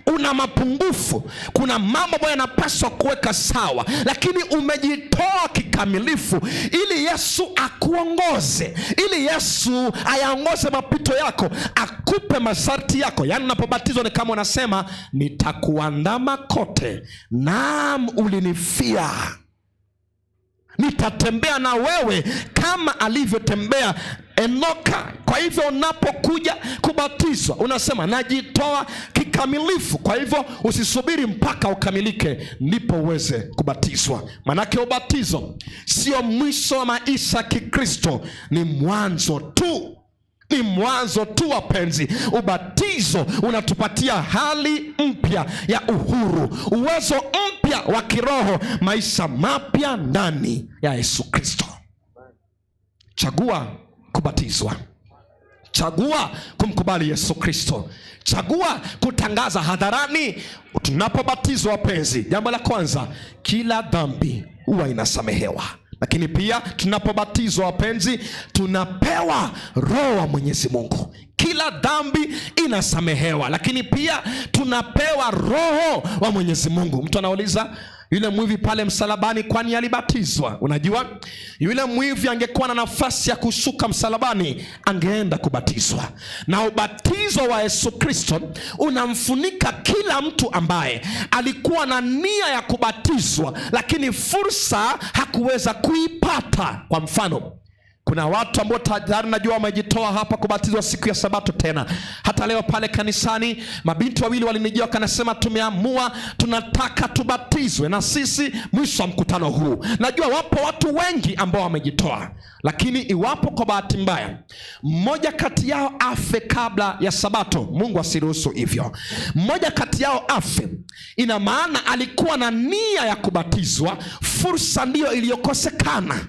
una mapungufu, kuna mambo ambayo yanapaswa kuweka sawa, lakini umejitoa kikamilifu ili Yesu akuongoze, ili Yesu ayaongoze mapito yako, akupe masharti yako. Yaani unapobatizwa ni kama unasema nitakuandama kote, naam ulinifia, nitatembea na wewe kama alivyotembea Enoka. Kwa hivyo unapokuja kubatizwa unasema najitoa kikamilifu. Kwa hivyo usisubiri mpaka ukamilike ndipo uweze kubatizwa. Manake ubatizo sio mwisho wa maisha Kikristo, ni mwanzo tu. Ni mwanzo tu wapenzi. Ubatizo unatupatia hali mpya ya uhuru, uwezo mpya wa kiroho, maisha mapya ndani ya Yesu Kristo. Chagua kubatizwa, chagua kumkubali Yesu Kristo, chagua kutangaza hadharani. Tunapobatizwa wapenzi, jambo la kwanza, kila dhambi huwa inasamehewa. Lakini pia tunapobatizwa wapenzi, tunapewa Roho wa Mwenyezi Mungu. Kila dhambi inasamehewa, lakini pia tunapewa Roho wa Mwenyezi Mungu. Mtu anauliza, yule mwivi pale msalabani, kwani alibatizwa? Unajua, yule mwivi angekuwa na nafasi ya kushuka msalabani, angeenda kubatizwa. Na ubatizo wa Yesu Kristo unamfunika kila mtu ambaye alikuwa na nia ya kubatizwa, lakini fursa hakuweza kuipata. Kwa mfano, kuna watu ambao tayari najua wamejitoa hapa kubatizwa siku ya Sabato tena. Hata leo pale kanisani mabinti wawili walinijia wakanasema, tumeamua tunataka tubatizwe na sisi mwisho wa mkutano huu. Najua wapo watu wengi ambao wamejitoa, lakini iwapo kwa bahati mbaya mmoja kati yao afe kabla ya Sabato, Mungu asiruhusu hivyo, mmoja kati yao afe, ina maana alikuwa na nia ya kubatizwa, fursa ndiyo iliyokosekana.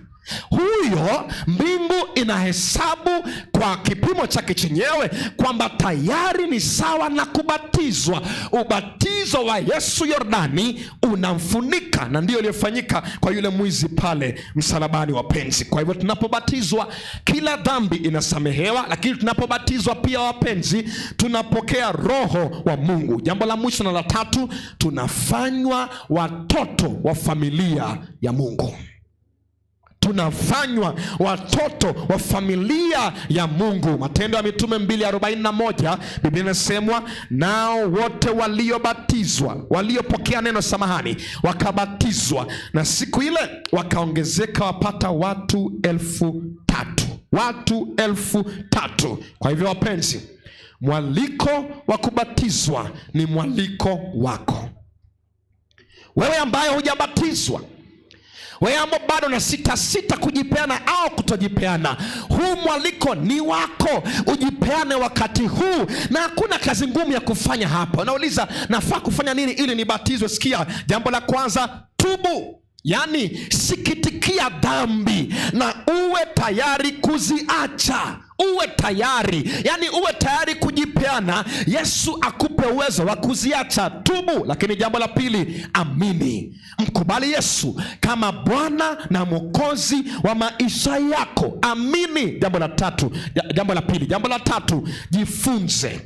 Huyo mbingu inahesabu kwa kipimo chake chenyewe kwamba tayari ni sawa na kubatizwa. Ubatizo wa Yesu Yordani unamfunika, na ndiyo iliyofanyika kwa yule mwizi pale msalabani, wapenzi. Kwa hivyo tunapobatizwa kila dhambi inasamehewa, lakini tunapobatizwa pia, wapenzi, tunapokea Roho wa Mungu. Jambo la mwisho na la tatu, tunafanywa watoto wa familia ya Mungu. Tunafanywa watoto wa familia ya Mungu. Matendo ya Mitume 2:41, Biblia inasemwa, nao wote waliobatizwa, waliopokea neno samahani, wakabatizwa, na siku ile wakaongezeka wapata watu 3,000. Watu 3,000. Kwa hivyo wapenzi, Mwaliko wa kubatizwa ni mwaliko wako wewe ambaye hujabatizwa, wewe ambao bado na sita sita kujipeana au kutojipeana, huu mwaliko ni wako, ujipeane wakati huu, na hakuna kazi ngumu ya kufanya hapa. Unauliza, nafaa kufanya nini ili nibatizwe? Sikia, jambo la kwanza, tubu, yaani sikitikia dhambi na uwe tayari kuziacha. Uwe tayari, yaani uwe tayari kujipeana, Yesu akupe uwezo wa kuziacha. Tubu. Lakini jambo la pili, amini, mkubali Yesu kama Bwana na Mwokozi wa maisha yako. Amini. Jambo la tatu, jambo la pili, jambo la tatu, jifunze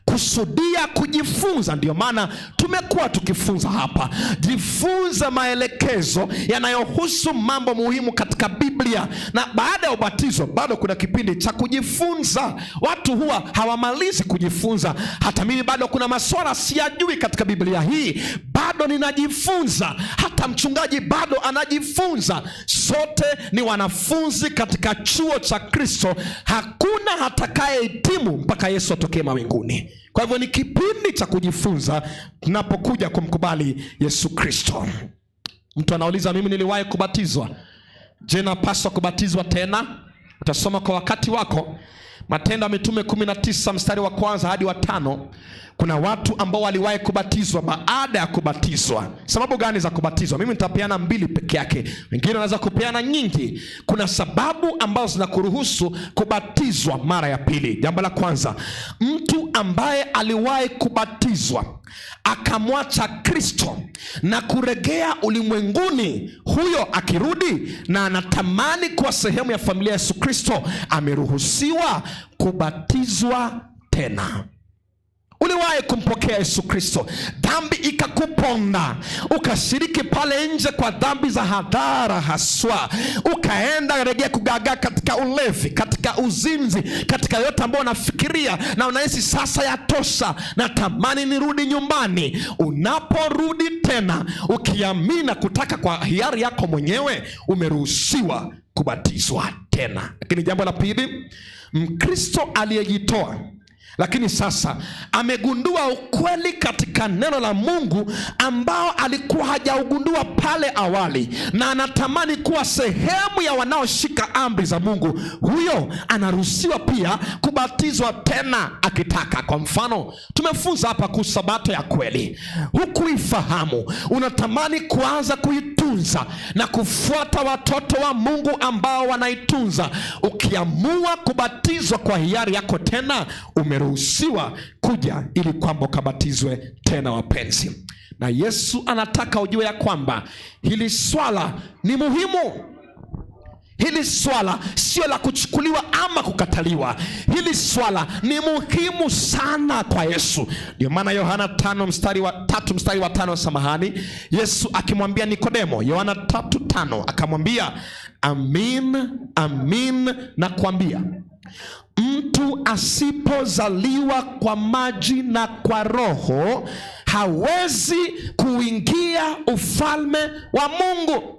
kusudia kujifunza. Ndiyo maana tumekuwa tukifunza hapa. Jifunze maelekezo yanayohusu mambo muhimu katika Biblia, na baada ya ubatizo bado kuna kipindi cha kujifunza. Watu huwa hawamalizi kujifunza. Hata mimi bado kuna maswala siyajui katika Biblia hii, bado ninajifunza. Hata mchungaji bado anajifunza. Sote ni wanafunzi katika chuo cha Kristo. Hakuna atakayehitimu mpaka Yesu atokee mawinguni. Kwa hivyo ni kipindi cha kujifunza tunapokuja kumkubali Yesu Kristo. Mtu anauliza, mimi niliwahi kubatizwa, je, napaswa kubatizwa tena? Utasoma kwa wakati wako Matendo ya Mitume 19 mstari wa kwanza hadi wa 5. Kuna watu ambao waliwahi kubatizwa baada ya kubatizwa. Sababu gani za kubatizwa? Mimi nitapeana mbili peke yake, wengine wanaweza kupeana nyingi. Kuna sababu ambazo zinakuruhusu kubatizwa mara ya pili. Jambo la kwanza, mtu ambaye aliwahi kubatizwa akamwacha Kristo na kuregea ulimwenguni, huyo akirudi na anatamani kuwa sehemu ya familia ya Yesu Kristo, ameruhusiwa kubatizwa tena. Uliwahi kumpokea Yesu Kristo, dhambi ikakuponda, ukashiriki pale nje kwa dhambi za hadhara haswa, ukaenda regea kugagaa katika ulevi, katika uzinzi, katika yote ambayo unafikiria na unahisi sasa yatosha, natamani nirudi nyumbani. Unaporudi tena ukiamini na kutaka kwa hiari yako mwenyewe, umeruhusiwa kubatizwa tena. Lakini jambo la pili, Mkristo aliyejitoa lakini sasa amegundua ukweli katika neno la Mungu ambao alikuwa hajaugundua pale awali, na anatamani kuwa sehemu ya wanaoshika amri za Mungu, huyo anaruhusiwa pia kubatizwa tena akitaka. Kwa mfano, tumefunza hapa kuhusu sabato ya kweli, hukuifahamu, unatamani kuanza kuitunza na kufuata watoto wa Mungu ambao wanaitunza. Ukiamua kubatizwa kwa hiari yako tena, umeruhusiwa kuja ili kwamba ukabatizwe tena, wapenzi. Na Yesu anataka ujue ya kwamba hili swala ni muhimu. Hili swala sio la kuchukuliwa ama kukataliwa. Hili swala ni muhimu sana kwa Yesu. Ndio maana Yohana 5 mstari wa 3 mstari wa 5, samahani, Yesu akimwambia Nikodemo, Yohana 3:5 akamwambia, amin amin nakwambia, mtu asipozaliwa kwa maji na kwa Roho hawezi kuingia ufalme wa Mungu.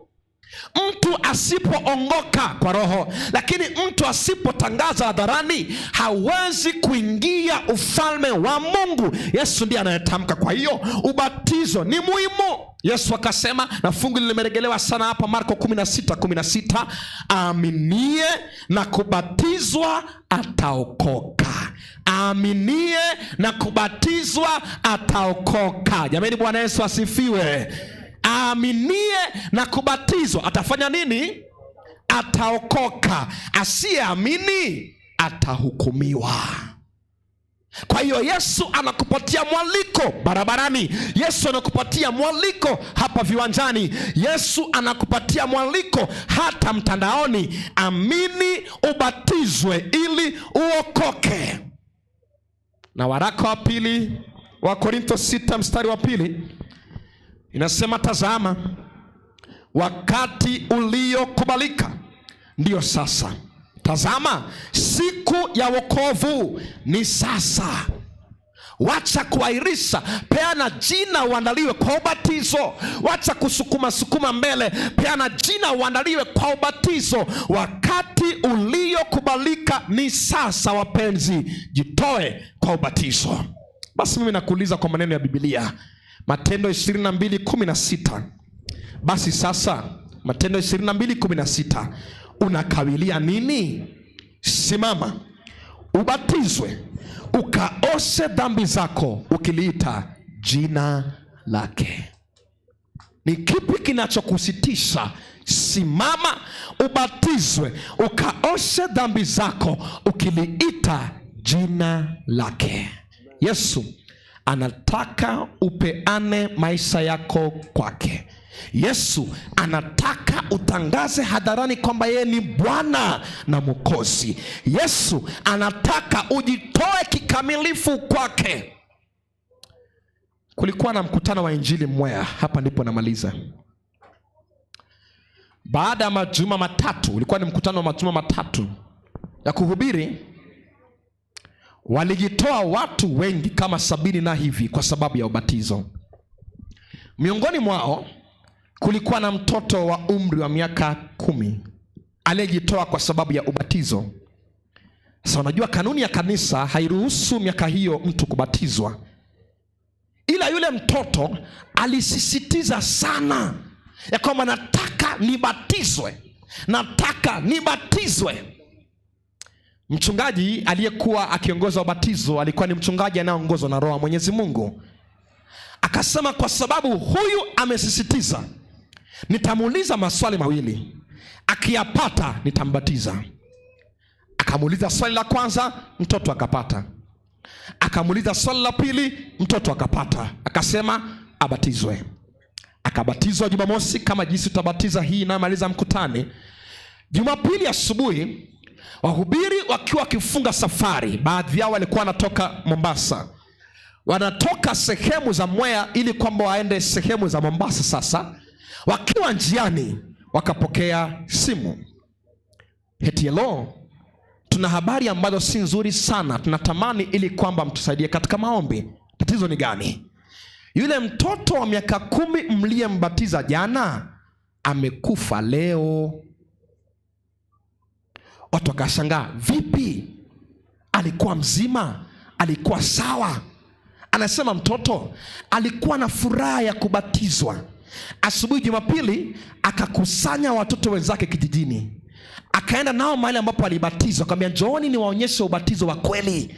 Mtu asipoongoka kwa Roho, lakini mtu asipotangaza hadharani hawezi kuingia ufalme wa Mungu. Yesu ndiye anayetamka. Kwa hiyo ubatizo ni muhimu. Yesu akasema, na fungu limerejelewa sana hapa Marko 16:16, aaminie na kubatizwa ataokoka. Aaminie na kubatizwa ataokoka. Jamani, Bwana Yesu asifiwe. Aaminie na kubatizwa atafanya nini? Ataokoka. Asiyeamini atahukumiwa. Kwa hiyo Yesu anakupatia mwaliko barabarani, Yesu anakupatia mwaliko hapa viwanjani, Yesu anakupatia mwaliko hata mtandaoni. Amini ubatizwe ili uokoke. Na waraka wa pili wa Korintho 6 mstari wa 2 inasema, tazama wakati uliokubalika ndiyo sasa, tazama siku ya wokovu ni sasa. Wacha kuahirisha, peana jina uandaliwe kwa ubatizo. Wacha kusukuma sukuma mbele, peana jina uandaliwe kwa ubatizo. Wakati Wakati uliokubalika ni sasa, wapenzi, jitoe kwa ubatizo. Basi mimi nakuuliza kwa maneno ya Biblia, Matendo 22:16. Basi sasa, Matendo 22:16, unakawilia nini? Simama ubatizwe ukaoshe dhambi zako ukiliita jina lake. Ni kipi kinachokusitisha? Simama ubatizwe ukaoshe dhambi zako ukiliita jina lake. Yesu anataka upeane maisha yako kwake. Yesu anataka utangaze hadharani kwamba yeye ni Bwana na Mwokozi. Yesu anataka ujitoe kikamilifu kwake. Kulikuwa na mkutano wa Injili Mwea, hapa ndipo namaliza. Baada ya majuma matatu, ulikuwa ni mkutano wa majuma matatu ya kuhubiri. Walijitoa watu wengi kama 70 na hivi kwa sababu ya ubatizo. Miongoni mwao kulikuwa na mtoto wa umri wa miaka 10 aliyejitoa kwa sababu ya ubatizo. Sasa unajua kanuni ya kanisa hairuhusu miaka hiyo mtu kubatizwa, ila yule mtoto alisisitiza sana ya kwamba nataka nibatizwe, nataka nibatizwe. Mchungaji aliyekuwa akiongoza ubatizo alikuwa ni mchungaji anayeongozwa na Roho wa Mwenyezi Mungu. Akasema kwa sababu huyu amesisitiza, nitamuuliza maswali mawili, akiyapata nitambatiza. Akamuuliza swali la kwanza, mtoto akapata. Akamuuliza swali la pili, mtoto akapata. Akasema abatizwe. Akabatizwa Jumamosi kama jinsi tutabatiza hii inayomaliza mkutani. Jumapili asubuhi wahubiri wakiwa wakifunga safari, baadhi yao walikuwa wanatoka Mombasa, wanatoka sehemu za Mwea ili kwamba waende sehemu za Mombasa. Sasa wakiwa njiani wakapokea simu, eti hello, tuna habari ambazo si nzuri sana, tunatamani ili kwamba mtusaidie katika maombi. Tatizo ni gani? Yule mtoto wa miaka 10 mliyembatiza jana amekufa leo. Watu wakashangaa, vipi? Alikuwa mzima, alikuwa sawa. Anasema mtoto alikuwa na furaha ya kubatizwa. Asubuhi Jumapili akakusanya watoto wenzake kijijini, akaenda nao mahali ambapo alibatizwa, akamwambia njooni niwaonyeshe ubatizo wa kweli.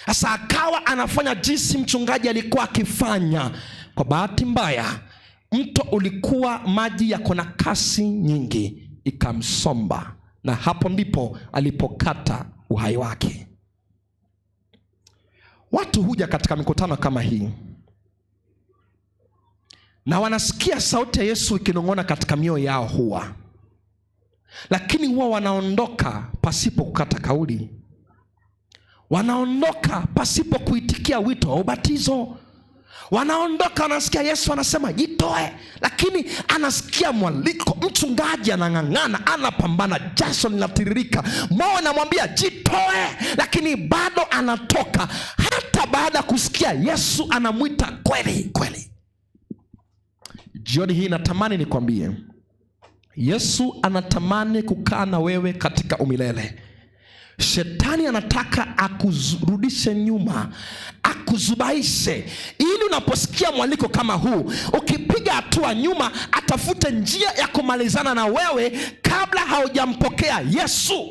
Sasa akawa anafanya jinsi mchungaji alikuwa akifanya. Kwa bahati mbaya mto ulikuwa maji yako na kasi nyingi, ikamsomba, na hapo ndipo alipokata uhai wake. Watu huja katika mikutano kama hii na wanasikia sauti ya Yesu ikinong'ona katika mioyo yao huwa, lakini huwa wanaondoka pasipo kukata kauli, wanaondoka pasipo kuitikia wito wa ubatizo. Wanaondoka, wanasikia Yesu anasema jitoe, lakini anasikia mwaliko, mchungaji anang'ang'ana, anapambana, jasho linatiririka, moyo anamwambia jitoe, lakini bado anatoka, hata baada ya kusikia Yesu anamwita kweli kweli. Jioni hii natamani nikwambie, Yesu anatamani kukaa na wewe katika umilele. Shetani anataka akurudishe nyuma, akuzubaishe, ili unaposikia mwaliko kama huu, ukipiga hatua nyuma, atafute njia ya kumalizana na wewe kabla haujampokea Yesu.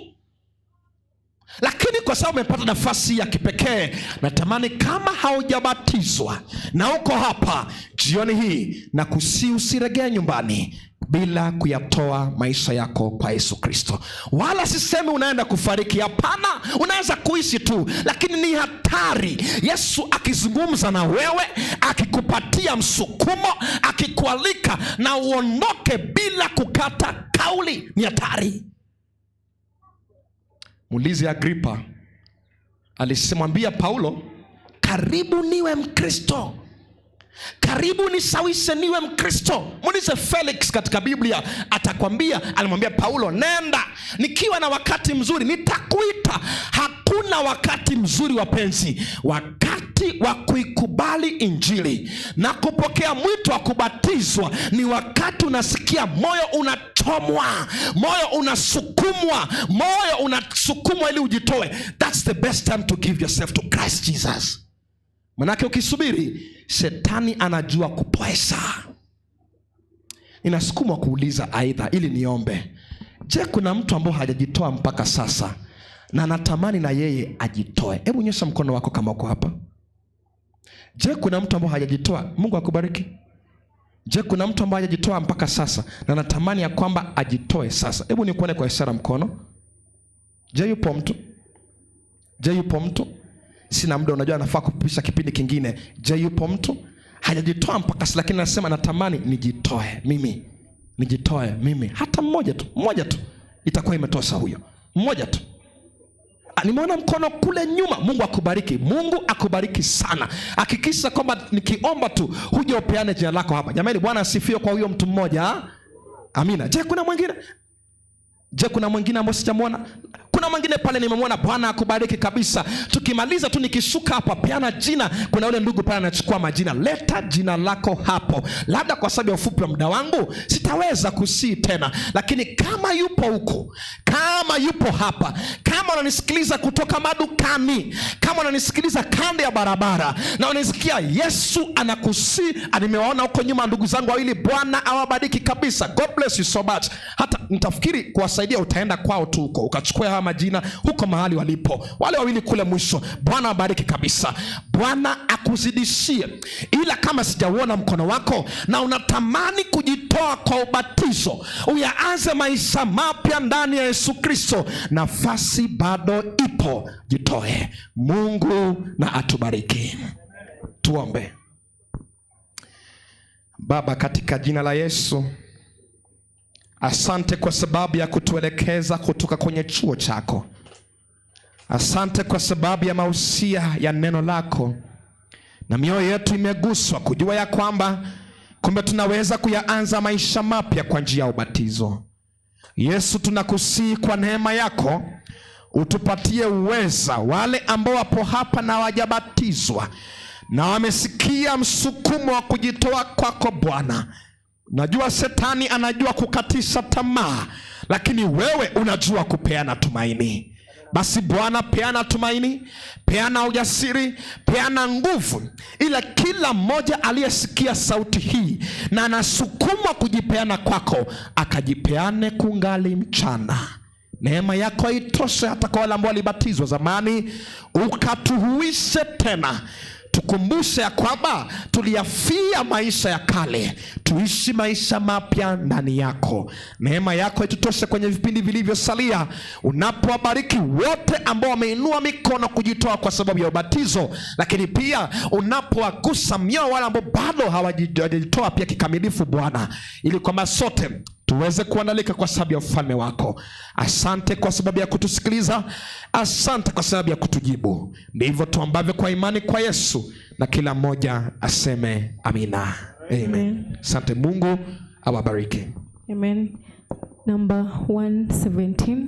Lakini kwa sababu umepata nafasi ya kipekee, natamani kama haujabatizwa na uko hapa jioni hii, na kusi usiregee nyumbani bila kuyatoa maisha yako kwa Yesu Kristo. Wala sisemi unaenda kufariki, hapana, unaweza kuishi tu, lakini ni hatari. Yesu akizungumza na wewe, akikupatia msukumo, akikualika na uondoke bila kukata kauli, ni hatari. Muulize Agripa, alisimwambia Paulo, karibu niwe Mkristo, karibu nisawishe niwe Mkristo. Muulize Felix katika Biblia, atakwambia alimwambia Paulo, nenda, nikiwa na wakati mzuri nitakuita. Hakuna Hakuna wakati mzuri, wapenzi, wakati wa kuikubali Injili na kupokea mwito wa kubatizwa ni wakati unasikia moyo unachomwa, moyo unasukumwa, moyo unasukumwa ili ujitoe. That's the best time to give yourself to Christ Jesus. Manake ukisubiri, shetani anajua kupoesha. Ninasukumwa kuuliza aidha, ili niombe. Je, kuna mtu ambaye hajajitoa mpaka sasa na anatamani na yeye ajitoe? Hebu nyosha mkono wako kama uko hapa. Je, kuna mtu ambaye hajajitoa? Mungu akubariki. Je, kuna mtu ambaye hajajitoa mpaka sasa na anatamani ya kwamba ajitoe sasa? Hebu nikuone kwa ishara mkono. Je, yupo mtu? Je, yupo mtu? Sina muda, unajua nafaa kupisha kipindi kingine. Je, yupo mtu hajajitoa mpaka sasa, lakini anasema natamani nijitoe mimi, nijitoe mimi, hata mmoja tu, mmoja tu itakuwa imetosha, huyo mmoja tu. Nimeona mkono kule nyuma. Mungu akubariki, Mungu akubariki sana. Hakikisha kwamba nikiomba tu huja upeane jina lako hapa. Jamani, Bwana asifiwe kwa huyo mtu mmoja. Amina. Je, kuna mwingine? Je, kuna mwingine ambaye sijamwona? Kuna mwingine pale nimemwona. Bwana akubariki kabisa. Tukimaliza tu nikishuka hapa, peana jina. Kuna yule ndugu pale anachukua majina, leta jina lako hapo. Labda kwa sababu ya ufupi wa muda wangu sitaweza kusii tena, lakini kama yupo huko, kama yupo hapa, kama unanisikiliza kutoka madukani, kama unanisikiliza kando ya barabara na unanisikia, Yesu anakusii. Nimewaona huko nyuma ndugu zangu wawili, Bwana awabariki kabisa. God bless you so much. Hata nitafikiri kuwasaidia, utaenda kwao tu huko ukachukua haya majina huko mahali walipo wale wawili kule mwisho. Bwana awabariki kabisa, Bwana akuzidishie. Ila kama sijauona mkono wako na unatamani kujitoa kwa ubatizo, uyaanze maisha mapya ndani ya Yesu Kristo, nafasi bado ipo, jitoe. Mungu na atubariki. Tuombe. Baba, katika jina la Yesu, asante kwa sababu ya kutuelekeza kutoka kwenye chuo chako. Asante kwa sababu ya mausia ya neno lako, na mioyo yetu imeguswa kujua ya kwamba kumbe tunaweza kuyaanza maisha mapya kwa njia ya ubatizo. Yesu, tunakusihi kwa neema yako utupatie uweza, wale ambao wapo hapa na hawajabatizwa na wamesikia msukumo wa kujitoa kwako Bwana. Najua shetani anajua kukatisha tamaa, lakini wewe unajua kupeana tumaini. Basi Bwana, peana tumaini, peana ujasiri, peana nguvu, ila kila mmoja aliyesikia sauti hii na anasukumwa kujipeana kwako, akajipeane kungali mchana. Neema yako haitoshe hata kwa wale ambao walibatizwa zamani, ukatuhuishe tena, tukumbushe ya kwamba tuliyafia maisha ya kale, tuishi maisha mapya ndani yako. Neema yako itutoshe kwenye vipindi vilivyosalia, unapowabariki wote ambao wameinua mikono kujitoa kwa sababu ya ubatizo, lakini pia unapowagusa mioyo wale ambao bado hawajajitoa pia kikamilifu, Bwana, ili kwamba sote tuweze kuandalika kwa sababu ya ufalme wako. Asante kwa sababu ya kutusikiliza, asante kwa sababu ya kutujibu. Ndivyo tuambavyo kwa imani kwa Yesu, na kila mmoja aseme amina. Amen. Asante, Mungu awabariki. Amen. Number 117.